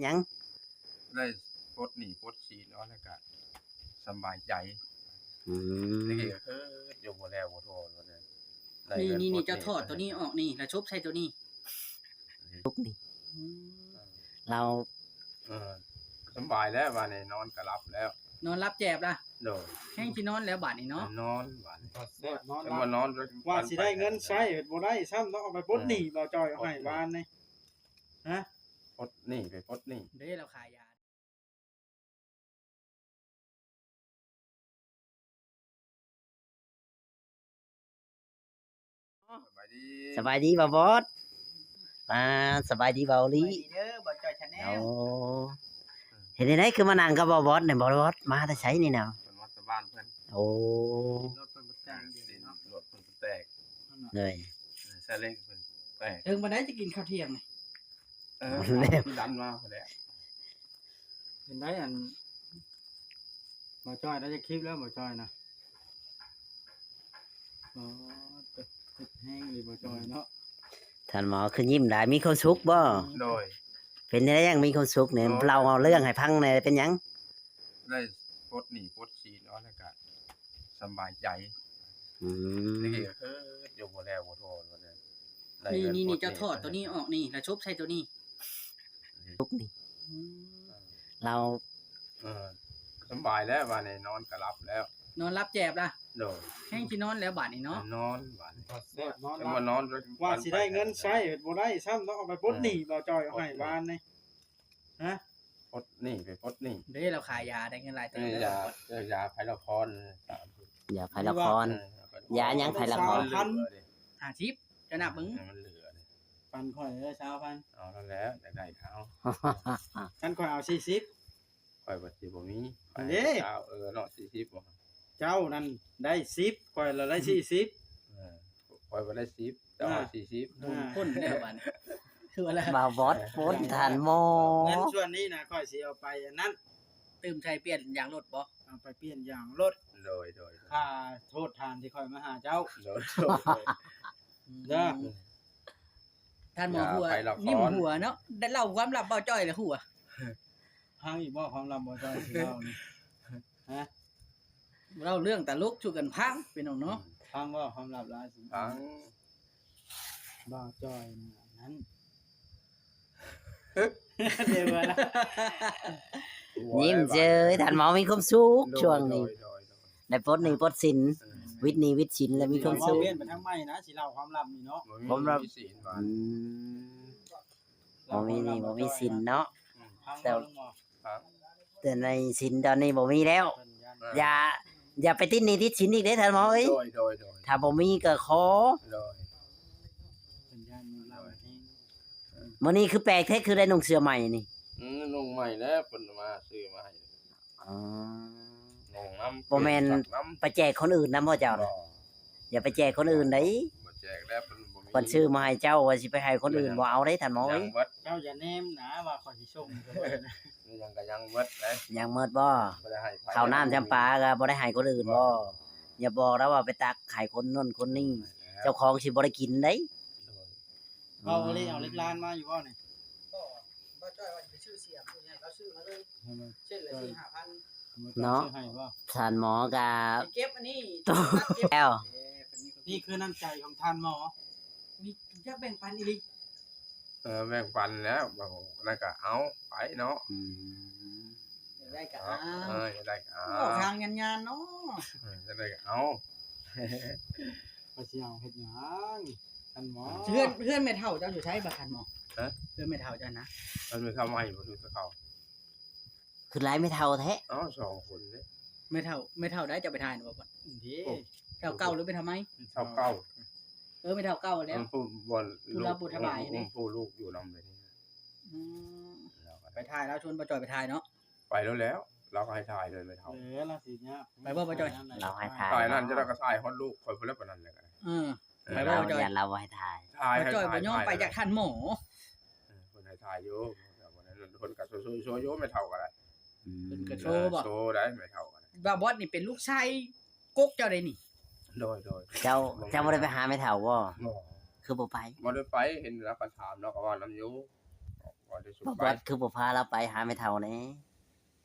ຫຍັງ? ໄດ້ປົດໜີ້ປົດສິນອອກ ແລ້ວກະສະບາຍໃຈ. ອືມ ຕະກີ້ກໍຄືຢູ່ບໍ່ແລ້ວບໍ່ໂທວ່າແລ້ວ ນີ້ ນີ້ ນີ້ ເຈົ້າຖອດໂຕນີ້ອອກນີ້ ແລ້ວຊົບໃສ່ໂຕນີ້ ທຸກນີ້ ອືມ ເອີ ລາວ ເອີ ສະບາຍແລ້ວ ບາດນີ້ນອນກໍຫຼັບແລ້ວ ນອນຫຼັບແຈບລະ ໂດຍ ແຮງຊິນອນແລ້ວບາດນີ້ເນາະ ນອນບາດນີ້ ນອນ ວ່າຊິໄດ້ເງິນໃຊ້ບໍ່ໄດ້ຊ້ຳເນາະ ເອົາໄປປົດໜີ້ ເອີ ບ່າວຈ້ອຍເອົາໃຫ້ວານນີ້ ຮະ ປົດໜີ້ ໄປປົດໜີ້ ເດ້ ລາວຂາຍຢາ ສະບາຍດີ ສະບາຍດີບ່າວບອດ ອ່າ ສະບາຍດີບ່າວລີ ສະບາຍດີເດີ ບ່າວຈ້ອຍ Channel ໂອ້ ເຮັດແນວໃດຄືມານັ່ງກັບບ່າວບອດນີ້ ບ່າວບອດມາແຕ່ໃສນີ້ນະ? ເພິ່ນມາແຕ່ບ້ານເພິ່ນ ໂອ້ ລົດເພິ່ນແຕກ ລົດເພິ່ນແຕກ ໂດຍ ເອີ ຊາເລ້ງເພິ່ນແຕກ ເຖິງປານໃດຈະກິນເຂົ້າທ່ຽງນີ້? ເອີ ດັນມາພຸ້ນແຫຼະ ເຫັນໄດ້ອັນ ບ່າວຈ້ອຍໄດ້ຈັກຄລິບແລ້ວ ບ່າວຈ້ອຍນະ? ອໍ ເຮັດແຮງອີ່ຫຼີບ່າວຈ້ອຍເນາະ ທ່ານໝໍຄືຍິ້ມຫຼາຍ ມີຄວາມສຸກບໍ່? ໂດຍ ເປັນຈັ່ງໃດຈັ່ງມີຄວາມສຸກນີ້? ໂດຍ ເລົ່າເອົາເລື່ອງໃຫ້ຟັງແດ່ ເປັນຫຍັງ? ໄດ້ປົດໜີ້ປົດສິນອອກ ແລ້ວກະສະບາຍໃຈ ອືມ ຕະກີ້ກໍຄືຢູ່ບໍ່ແລ້ວບໍ່ໂທວ່າແລ້ວ ນີ້ ນີ້ ນີ້ ເຈົ້າຖອດໂຕນີ້ອອກນີ້ ແລ້ວຊົບໃສ່ໂຕນີ້ ທຸກນີ້ ອືມ ລາວ ເອີ ສະບາຍແລ້ວບາດນີ້ນອນກໍຫຼັບແລ້ວ ນອນຫຼັບແຈບລະ ໂດຍ ແຮງຊິນອນແລ້ວບາດນີ້ເນາະ ນອນບາດນີ້ ນອນ ວ່າຊິໄດ້ເງິນໃຊ້ບໍ່ໄດ້ຊ້ຳເນາະ ເອົາໄປປົດໜີ້ ບ່າວຈ້ອຍເອົາໃຫ້ວານນີ້ ຮະ ປົດໜີ້ ໄປປົດໜີ້ ເດ້ ລາວຂາຍຢາໄດ້ເງິນຫຼາຍເຕີບ ເອີ ຢາ ເອີ ຢາໄພລະຄອນ ຢາໄພລະຄອນ ເອີ ຢາຫຍັງໄພລະຄອນ ຊາວພັນ ຫ້າສິບ ເຈົ້ານັບເບິ່ງ ເອີ ມັນເຫຼືອເດ້ ປັນຂ້ອຍເດີ ຊາວພັນ ເອົານັ້ນແຫຼະ ຢາກໄດ້ກໍເອົາ ຄັນຂ້ອຍເອົາສີ່ສິບ ຂ້ອຍວ່າຊິບໍ່ມີ ເດ້ ເອີ ເນາະ ສີ່ສິບບໍ່ ເຈົ້ານັ້ນໄດ້ສິບ ຂ້ອຍລະໄດ້ສີ່ສິບ ເອີ ຂ້ອຍວ່າໄດ້ສິບ ເຈົ້າເອົາສີ່ສິບ ເອີ ຄົນແລ້ວບາດນີ້ ຄືວ່າລະ ບ່າວບອດ ຄົນ ທ່ານໝໍ ເງິນສ່ວນນີ້ນະ ຂ້ອຍຊິເອົາໄປອັນນັ້ນ ຕື່ມໃສ່ປ່ຽນຢາງລົດບໍ? ເອົາໄປປ່ຽນຢາງລົດ ໂດຍ ໂດຍ ຄ່າໂທດທານທີ່ຂ້ອຍມາຫາເຈົ້າ ໂດຍ ໂດຍ ເດີ ອືມ ທ່ານໝໍຫົວ ຍິ້ມຫົວເນາະ ໄດ້ເລົ່າຄວາມລັບບ່າວຈ້ອຍແລ້ວຫົວ ພັງອີກບໍ່ ຄວາມລັບບ່າວຈ້ອຍຊິເລົ່ານີ້ ຮະ ເລົ່າເລື່ອງຕະຫຼົກສູ່ກັນພັງ ພີ່ນ້ອງເນາະ ພັງບໍ່ ຄວາມລັບຫຼາຍຊິພັງ ບ່າວຈ້ອຍນັ້ນ ຍິ້ມເຈີຍ ທ່ານໝໍມີຄວາມສຸກ ໂດຍ ຊ່ວງນີ້ ໂດຍ ໂດຍ ໂດຍ ໄດ້ປົດໜີ້ປົດສິນ ເອີ ວິດໜີ້ວິດສິນ ແລ້ວມີຄວາມສຸກ ເວົ້າປ່ຽນໄປທາງໃໝ່ນະ ຊິເລົ່າຄວາມລັບນີ້ເນາະ ຄວາມລັບ ອືມ ບໍ່ມີໜີ້ບໍ່ມີສິນເນາະ ອືມ ແຕ່ ແຕ່ໃນສິນຕອນນີ້ບໍ່ມີແລ້ວ ເພິ່ນຢ້ານ ຢ່າ ຢ່າໄປຕິດໜີ້ຕິດສິນອີກເດ້ທ່ານໝໍເອີຍ ໂດຍ ໂດຍ ໂດຍ ຖ້າບໍ່ມີກໍຂໍ ໂດຍ ເພິ່ນຢ້ານມື້ຫຼັງແຮງ ມື້ນີ້ຄືແປກແທ້ ຄືໄດ້ນຸ່ງເສື້ອໃໝ່ນີ້ ອືມ ນຸ່ງໃໝ່ແລ້ວ ເພິ່ນມາຊື້ມາໃຫ້ ອໍ ນຸ່ງນຳ ບໍ່ແມ່ນ ໄປແຈກຄົນອື່ນນຳບໍ່ເຈົ້ານະ? ບໍ່ ຢ່າໄປແຈກຄົນອື່ນໃດ ບໍ່ແຈກແລ້ວ ເພິ່ນບໍ່ມີ ເພິ່ນຊື້ມາໃຫ້ເຈົ້າ ວ່າຊິໄປໃຫ້ຄົນອື່ນ ບໍ່ເອົາເດ້ທ່ານໝໍເອີຍ ເຈົ້າຢ່າແນມນະວ່າຂ້ອຍຊິສົ່ງ ຍັງກໍຍັງເບິດເດ້ ຍັງເໝິດບໍ່? ບໍ່ໄດ້ໃຫ້ໃຜ ເຂົ້ານ້ຳຈຳປາກໍບໍ່ໄດ້ໃຫ້ຄົນອື່ນບໍ່? ບໍ່ ຢ່າບອກນະວ່າໄປຕັກໃຫ້ຄົນນັ້ນຄົນນີ້ ເຈົ້າຂອງຊິບໍ່ໄດ້ກິນເດ້ ໂດຍ ເວົ້າອີ່ຫຼີ ເອົາເຫຼັກລ້ານມາຢູ່ບໍ່ນີ້? ບໍ່ ບໍ່ຈ້ອຍວ່າຊິໄປຊື້ສຽມ ຊື້ຫຍັງ ເຂົາຊື້ມາເລີຍ ເຊັ່ນລະສີ່ຫ້າພັນ ເນາະ ຊື້ໃຫ້ບໍ່? ທ່ານໝໍກະ ຊິເກັບອັນນີ້ ແລ້ວ ເອີ ເພິ່ນມີ ນີ້ຄືນ້ຳໃຈຂອງທ່ານໝໍ ມີ ຢາກແບ່ງປັນອີ່ຫຼີ ເອີ ແບ່ງປັນແລ້ວ ແລ້ວກໍເອົາໄປເນາະ ອືມ ຢາກໄດ້ກໍເອົາ ເອີ ຢາກໄດ້ກໍເອົາ ເວົ້າທາງຍານໆເນາະ ເອີ ຢາກໄດ້ກໍເອົາ ວ່າຊິເອົາເຮັດຫຍັງ ທ່ານໝໍ ເຮືອນ ເຮືອນແມ່ເຖົ້າເຈົ້າຢູ່ໃສບາດທ່ານໝໍ? ຮະ? ເຮືອນແມ່ເຖົ້າເຈົ້ານະ? ເຮືອນແມ່ເຖົ້າໃໝ່ບໍ່ ຢູ່ແຕ່ເກົ່າ ຄືຫຼາຍແມ່ເຖົ້າແທ້ ເອົ້າ ສອງຄົນເດ້ ແມ່ເຖົ້າ ແມ່ເຖົ້າໃດ ເຈົ້າໄປຖ່າຍນະບໍ່? ເດ້ ເຖົ້າເກົ່າຫຼືແມ່ເຖົ້າໃໝ່? ເຖົ້າເກົ່າ ເອີ ແມ່ເຖົ້າເກົ່າແລ້ວ ຜູ້ ບ່ອນ ຜູ້ລັບຜູ້ຖວາຍນີ້ ຜູ້ລູກຢູ່ນຳເລີຍ ອືມ ໄປຖ່າຍ ລາວຊວນບ່າວຈ່ອຍໄປຖ່າຍເນາະ ໄປແລ້ວແຫຼະ ລາວກໍໃຫ້ຖ່າຍເລີຍແມ່ເຖົ້າ ເອີ ລາວຊິຍາກ ໄປບໍ່ບ່າວຈ່ອຍ? ລາວໃຫ້ຖ່າຍ ຖ່າຍນັ້ນຈະໄດ້ກໍຖ່າຍຮອດລູກຂ້ອຍພຸ້ນແຫຼະ ປານນັ້ນແຫຼະ ເອີ ໄປບໍ່ບ່າວຈ່ອຍ? ຢ້ານລາວບໍ່ໃຫ້ຖ່າຍ ຖ່າຍ ບ່າວຈ່ອຍບໍ່ຍອມໄປຈາກທ່ານໝໍ ເອີ ເພິ່ນໃຫ້ຖ່າຍຢູ່ ເພິ່ນກໍໂຊໆຢູ່ ແມ່ເຖົ້າກໍໄດ້ ອືມ ເພິ່ນກໍໂຊບໍ່? ໂຊໄດ້ແມ່ເຖົ້າກໍໄດ້ ບ່າວບອດນີ້ເປັນລູກຊາຍ ກົກເຈົ້າໄດ໋ນີ້ ໂດຍ ໂດຍ ເຈົ້າ ເຈົ້າບໍ່ໄດ້ໄປຫາແມ່ເຖົ້າບໍ່? ບໍ່ ຄືບໍ່ໄປ? ບໍ່ໄດ້ໄປ ເຫັນລາວກໍຖາມ ລາວກໍເວົ້ານຳຢູ່ ບໍ່ບອດຄືບໍ່ພາລາວໄປຫາແມ່ເຖົ້າແດ່?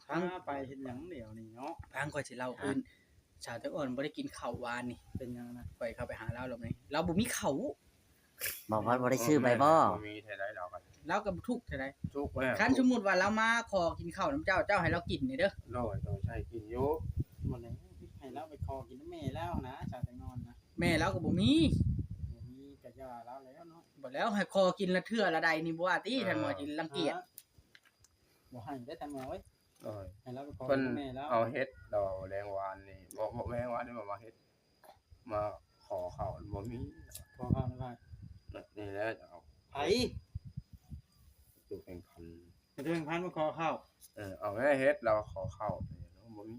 ພາໄປເຮັດຫຍັງດຽວນີ້ເນາະ? ຟັງຂ້ອຍຊິເລົ່າຄືນ. ສາວແຕງອ່ອນບໍ່ໄດ້ກິນເຂົ້າວານນີ້. ເປັນຫຍັງນະ? ຂ້ອຍເຂົ້າໄປຫາລາວລອບນີ້ ລາວບໍ່ມີເຂົ້າ. ບໍ່ ບໍ່ໄດ້ຊື້ໄປບໍ່? ບໍ່ມີແທ້ໃດລາວກໍ ລາວກໍທຸກແທ້ໃດ. ທຸກແລ້ວ. ຄັນສົມມຸດວ່າລາວມາຂໍກິນເຂົ້ານຳເຈົ້າ ເຈົ້າໃຫ້ລາວກິນນີ້ເດີ. ໂດຍ ໂດຍ ໃຫ້ກິນຢູ່. ບໍ່ແລ້ວ ໃຫ້ລາວໄປຂໍກິນນຳແມ່ລາວນະ ສາວແຕງອ່ອນນະ. ແມ່ລາວກໍບໍ່ມີ. ບໍ່ມີກໍຢ່າລາວແລ້ວເນາະ. ບໍ່ແລ້ວ ໃຫ້ຂໍກິນລະເທື່ອລະໃດນີ້ບໍ່ວ່າຕິ ທ່ານໝໍຊິລັງກຽດ. ບໍ່ໃຫ້ເດ້ທ່ານໝໍເອີຍ. ໂດຍ ໃຫ້ລາວໄປຂໍ ເພິ່ນແມ່ລາວ ເອົາເຫັດດອກແມງວານນີ້ ບໍ່ ບໍ່ແມງວານນີ້ ມາເຮັດ ມາຂໍເຂົ້າບໍ່ມີ. ຂໍເຂົ້ານຳໃຜ? ນີ້ແຫຼະ ເອົາ ໃຜ? ຕູ້ແຂງພັນ ຕູ້ແຂງພັນມາຂໍເຂົ້າ. ເອີ ເອົາແມ່ເຮັດ ລາວຂໍເຂົ້າບໍ່ມີ.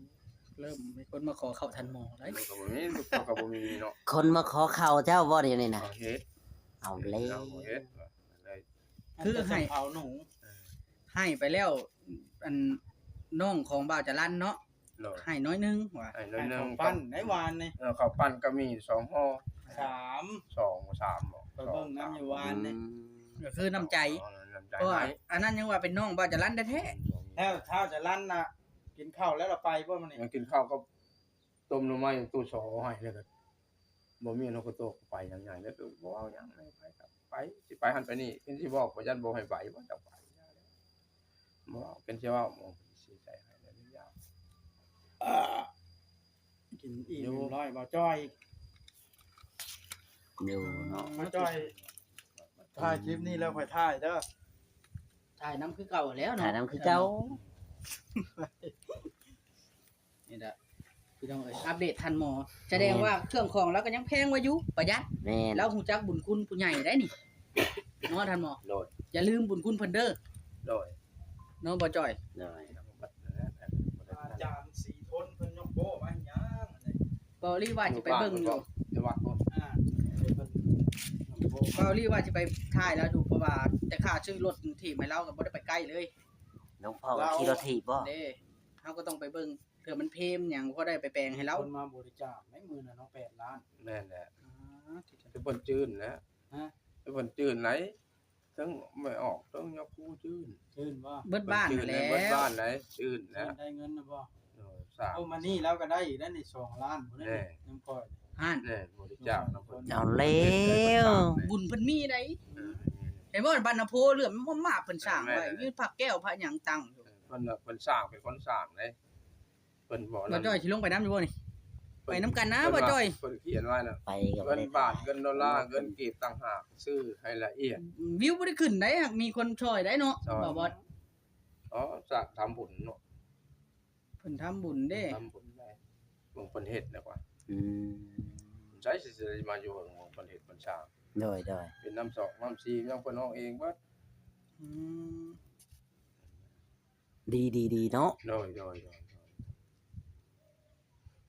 ເລີ່ມມີຄົນມາຂໍເຂົ້າທ່ານໝໍແລ້ວ. ມັນກໍບໍ່ມີ ລູກເຂົາກໍບໍ່ມີເນາະ. ຄົນມາຂໍເຂົ້າເຈົ້າບໍ່ດຽວນີ້ນະ? ເອົາເຮັດ ເອົາແລ້ວ ເອົາເຮັດ ຄືໃຫ້ເຜົາໜູ ເອີ ໃຫ້ໄປແລ້ວ ອັນ ນ້ອງຂອງບ່າວຈະລັນເນາະ. ໂດຍ ໃຫ້ໜ້ອຍໜຶ່ງວ່າ ໃຫ້ໜ້ອຍໜຶ່ງ ໃຫ້ເຂົ້າປັ້ນໄດ້ວານນີ້. ເອີ ເຂົ້າປັ້ນກໍມີສອງຫໍ່ ສາມ ສອງ ສາມບໍ ໄປເບິ່ງນຳຢູ່ວານນີ້. ອືມ ກໍຄືນ້ຳໃຈ ເອີ ນ້ຳໃຈ ເພາະວ່າ ໃຫ້ ອັນນັ້ນຍັງວ່າເປັນນ້ອງບ່າວຈະລັນແທ້ໆ. ອືມ ແລ້ວທ້າວຈະລັນນະ ກິນເຂົ້າແລ້ວລະໄປບໍ່ມື້ນີ້? ຍັງກິນເຂົ້າກັບຕົ້ມໜໍ່ໄມ້ຕູ້ຊໍໃຫ້ ແລ້ວກໍບໍ່ມີ ເຮົາກໍຕົກໄປຫຍັງໃຫຍ່ ແລ້ວກໍບໍ່ເວົ້າຫຍັງ ໃຫ້ໄປກັບ ໄປ ຊິໄປຫັ້ນໄປນີ້ ເພິ່ນຊິບອກວ່າຢ້ານບໍ່ໃຫ້ໄປ ບໍ່ຈະໄປ ບໍ່ເປັນຊິເວົ້າ ບໍ່ເສຍໃຈໃຫ້ແລ້ວຍາວ. ກິນອີ່ມ ຢູ່ ເອັມຮ້ອຍ ບ່າວຈ້ອຍ ຢູ່ເນາະ ບ່າວຈ້ອຍ ຖ່າຍຄລິບນີ້ແລ້ວຄ່ອຍຖ່າຍເດີ ຖ່າຍນຳຄືເກົ່າແລ້ວເນາະ ຖ່າຍນຳຄືເກົ່າ. ນີ້ລະ ພີ່ນ້ອງເອີຍ ອັບເດດທ່ານໝໍ ສະແດງວ່າເຄື່ອງຂອງລາວກໍຍັງແພງໄວ້ຢູ່ ປະຢັດ. ແມ່ນ ລາວຮູ້ຈັກບຸນຄຸນຜູ້ໃຫຍ່ໄດ໋ນີ້ ເນາະທ່ານໝໍ. ໂດຍ ຢ່າລືມບຸນຄຸນເພິ່ນເດີ. ໂດຍ ເນາະ ບ່າວຈ້ອຍ. ໂດຍ ອາຈານສີທົນເພິ່ນຍົກໂປ້ມາໃຫ້ຫຍັງ? ເວົ້າອີ່ຫຼີວ່າຊິໄປເບິ່ງຢູ່ ຢູ່ວັດພຸ້ນ ອ່າ ເວົ້າອີ່ຫຼີວ່າຊິໄປຖ່າຍລາວຢູ່ ເພາະວ່າແຕ່ຂ້າຊື້ລົດຖີບໃຫ້ລາວກໍບໍ່ໄດ້ໄປໃກ້ເລີຍ. ຫຼວງພໍ່ກໍຂີ່ລົດຖີບບໍ? ເດ້ ເຮົາກໍຕ້ອງໄປເບິ່ງ ເທື່ອມັນເພມຫຍັງ ພໍໄດ້ໄປແປງໃຫ້ລາວ. ຄົນມາບໍລິຈາກໃນມື້ນັ້ນເນາະ ແປດລ້ານ. ແມ່ນແຫຼະ ອ່າ ຄືເພິ່ນຈື່ນແຫຼະ ຮະ ຄືເພິ່ນຈື່ນໃດ ເຖິງແມ່ອອກ ເຖິງຍາຄູຈື່ນ ຈື່ນບໍ່? ເບິດບ້ານຫັ້ນແຫຼະ ເບິດບ້ານໃດ ຈື່ນແຫຼະ. ຈື່ນໄດ້ເງິນນະບໍ່? ໂດຍ ສາມ ໂອ້ ມານີ້ລາວກໍໄດ້ອີກແລ້ວນີ້ ສອງລ້ານພຸ້ນແຫຼະ ຍັງປ່ອຍຫັ້ນ ແນ່ ບໍລິຈາກນຳເພິ່ນ. ເອົາແລ້ວ ບຸນເພິ່ນມີໃດ໋ ເອີ ເຫັນບໍ່? ບ້ານນາໂພເຫຼືອມມາບໆ ເພິ່ນສ້າງໄວ້ ເອີ ມີພະແກ້ວພະຫຍັງຕັ້ງຢູ່ ເອີ ເພິ່ນ ເພິ່ນສ້າງ ເປັນຄົນສ້າງເດ້. ເພິ່ນບໍ່ ບ່າວຈ້ອຍຊິລົງໄປນຳຢູ່ບໍ່ນີ້? ໄປນຳກັນນະ ເພິ່ນວ່າ ບ່າວຈ້ອຍ ເພິ່ນຂຽນໄວ້ນະ ໄປກໍບໍ່ໄດ້ ເງິນບາດ ເງິນໂດລາ ເງິນກີບຕ່າງຫາກ ຊື້ໃຫ້ລະອຽດ. ວິວບໍ່ໄດ້ຂຶ້ນໄດ໋ ຫາກມີຄົນຊ່ອຍໄດ໋ເນາະ ຊ່ອຍ ບ່າວບອດ. ອໍ ຈາກທຳບຸນເນາະ ເພິ່ນທຳບຸນເດ້ ທຳບຸນໄດ້ ເບິ່ງເພິ່ນເຮັດແລ້ວວ່າ ອືມ ໃສຊິໄດ້ມາຢູ່ເບິ່ງເພິ່ນເຮັດເພິ່ນສ້າງ. ໂດຍ ໂດຍ ເປັນນ້ຳຊອກນ້ຳຊີຫຍັງເພິ່ນອອກເອງເບິດ. ອືມ ດີ ດີ ດີເນາະ. ໂດຍ ໂດຍ ໂດຍ ໂດຍ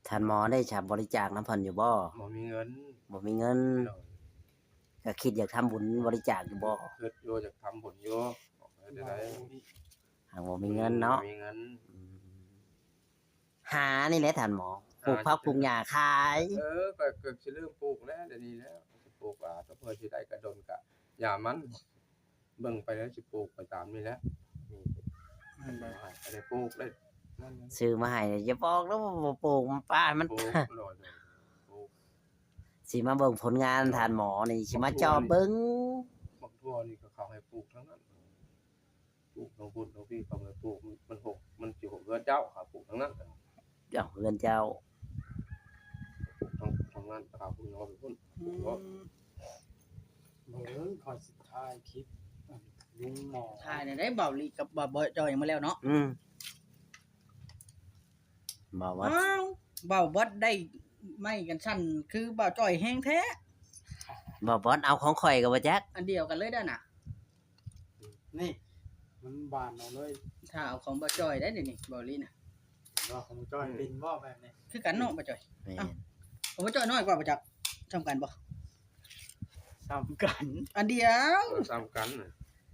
ທ່ານໝໍໄດ້ສະບໍລິຈາກນຳເພິ່ນຢູ່ບໍ່? ບໍ່ມີເງິນ ບໍ່ມີເງິນ. ໂດຍ ກໍຄິດຢາກທຳບຸນບໍລິຈາກຢູ່ບໍ່? ຄິດຢູ່ ຢາກທຳບຸນຢູ່ ເຮັດໄດ້ ຫາກບໍ່ມີເງິນເນາະ ບໍ່ມີເງິນ. ອືມ ຫານີ້ແຫຼະທ່ານໝໍ ປູກຜັກປູກຫຍ້າຂາຍ. ເອີ ກໍ ກໍຊິເລີ່ມປູກແລ້ວ ດຽວນີ້ແລ້ວ ປູກ ອ່າ ຖ້າເພື່ອຊິໄດ້ກະດົນກະຢ່າມັນ ເບິ່ງໄປແລ້ວຊິປູກໄປຕາມນີ້ແຫຼະ. ນີ້ ເພິ່ນມາໃຫ້ ກໍໄດ້ປູກເລີຍ. ຊື້ມາໃຫ້ ຢ່າບອກເດີວ່າບໍ່ປູກ ມັນປ່າ ມັນ ປູກ ໂດຍ ໂດຍ ປູກ. ຊິມາເບິ່ງຜົນງານທ່ານໝໍນີ້ ຊິມາຈອບເບິ່ງ. ບັກຖົ່ວນີ້ກໍເຂົາໃຫ້ປູກທັງນັ້ນ ປູກທັງພຸ້ນທັງພີ້ ເຂົາໃຫ້ປູກ ມັນຫົກ ມັນຊິຫົກເຮືອນເຈົ້າ ເຂົາປູກທັງນັ້ນ. ເຈົ້າ ເຮືອນເຈົ້າ ທາງ ທາງນັ້ນ ທາງພຸ້ນເນາະ ໄປພຸ້ນ. ອືມ ເບິ່ງ ຂ້ອຍຊິຖ່າຍຄລິບ ອັນ ລຸງໝໍ ຖ່າຍແນວໃດ ເບົາລີກັບ ເບົາ ເບົາຈ້ອຍຍັງບໍ່ແລ້ວເນາະ. ອືມ ເບົາບອດ ອ້າວ ເບົາບອດໄດ້ໄມ້ກັນສັ່ນຄືເບົາຈ້ອຍແຮງແທ້. ເບົາບອດເອົາຂອງຂ້ອຍກໍບໍ່ຈັກ ອັນດຽວກັນເລີຍເດີນະ. ນີ້ມັນບານເອົາເລີຍ ຖ້າເອົາຂອງບ່າວຈ້ອຍໄດ້ນີ້ ເບົາລີນະ ວ່າຂອງບ່າວຈ້ອຍ ອືມ ເປັນບໍ່ແບບນີ້? ຄືກັນເນາະບ່າວຈ້ອຍ. ແມ່ນ ເອົ້າ ຂອງບ່າວຈ້ອຍນ້ອຍກວ່າບໍ່ຈັກ ສ່ຳກັນບໍ່? ສ່ຳກັນ ອັນດຽວ ເອີ ສ່ຳກັນນ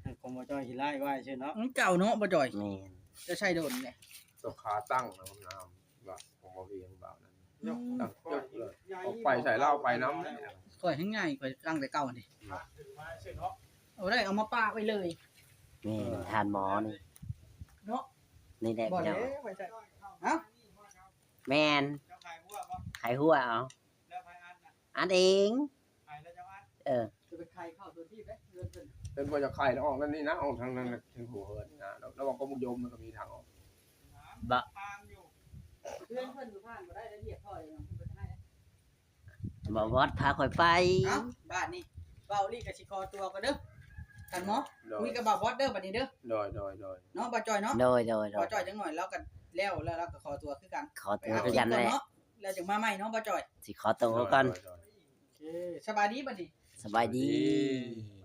ະ. ຂອງບ່າວຈ້ອຍຂີ້ຮ້າຍວ່າຊື່ເນາະ ຂອງເຈົ້າເນາະບ່າວຈ້ອຍ. ແມ່ນ ຈະໃຊ້ໂດນແຫຼະ ຕົວຂາຕັ້ງນະ ງາມ ວ່າຂອງບໍ່ວຽງບ່າວນັ້ນ ອືມ ຕັ້ງຈົກເລີຍ ອອກໄປໃສ່ລາວໄປນຳ. ຂ້ອຍແຮງໃຫຍ່ ຂ້ອຍຕັ້ງແຕ່ເກົ່ານີ້ ອືມ ເອົາໄດ້ເອົາມາປະໄວ້ເລີຍ ແມ່ນ ທ່ານໝໍນີ້ ເນາະ ນີ້ແຫຼະ ບໍ່ ພີ່ນ້ອງ ແລ້ວໄວ້ໃສ່ ຮະ ແມ່ນ ເຈົ້າຂາຍຫົວບໍ່ ຂາຍຫົວເອົາ ແລ້ວໃຜອັດນະ ອັດເອງ ຂາຍແລ້ວເຈົ້າອັດ ເອີ ຈະໄປຂາຍເຂົ້າຕົວທີ່ເດ້ ເຮືອນເພິ່ນ ເພິ່ນບໍ່ຈະຂາຍ ອອກນັ້ນນີ້ນະ ອອກທາງນັ້ນນະ ເທິງຫົວເຮືອນນະ ລະຫວ່າງກົມອຸດົມມັນກໍມີທາງອອກ ບໍ່ ທາງຢູ່ ເຮືອນເພິ່ນຢູ່ຜ່ານບໍ່ໄດ້ ລະອຽດພໍເລີຍ ເພິ່ນບໍ່ໃຫ້ ບ່າວບອດພາຂ້ອຍໄປ ເອົ້າ ບາດນີ້ ເວົ້າອີ່ຫຼີກໍຊິຂໍຕົວກ່ອນເດີ ທ່ານໝໍ ໂດຍ ຄຸຍກັບບ່າວບອດເດີ ບາດນີ້ເດີ ໂດຍ ໂດຍ ໂດຍ ເນາະ ບ່າວຈ່ອຍເນາະ ໂດຍ ໂດຍ ໂດຍ ບ່າວຈ່ອຍຈັກໜ້ອຍລາວກໍແລ້ວ ແລ້ວລາວກໍຂໍຕົວຄືກັນ ຂໍຕົວຄືກັນແຫຼະ ແລ້ວຈຶ່ງມາໃໝ່ເນາະ ບ່າວຈ່ອຍ ຊິຂໍໂຕກ່ອນ ໂດຍ ໂດຍ ໂດຍ ໂອເຄ ສະບາຍດີ ບາດນີ້ ສະບາຍດີ ສະບາຍດີ.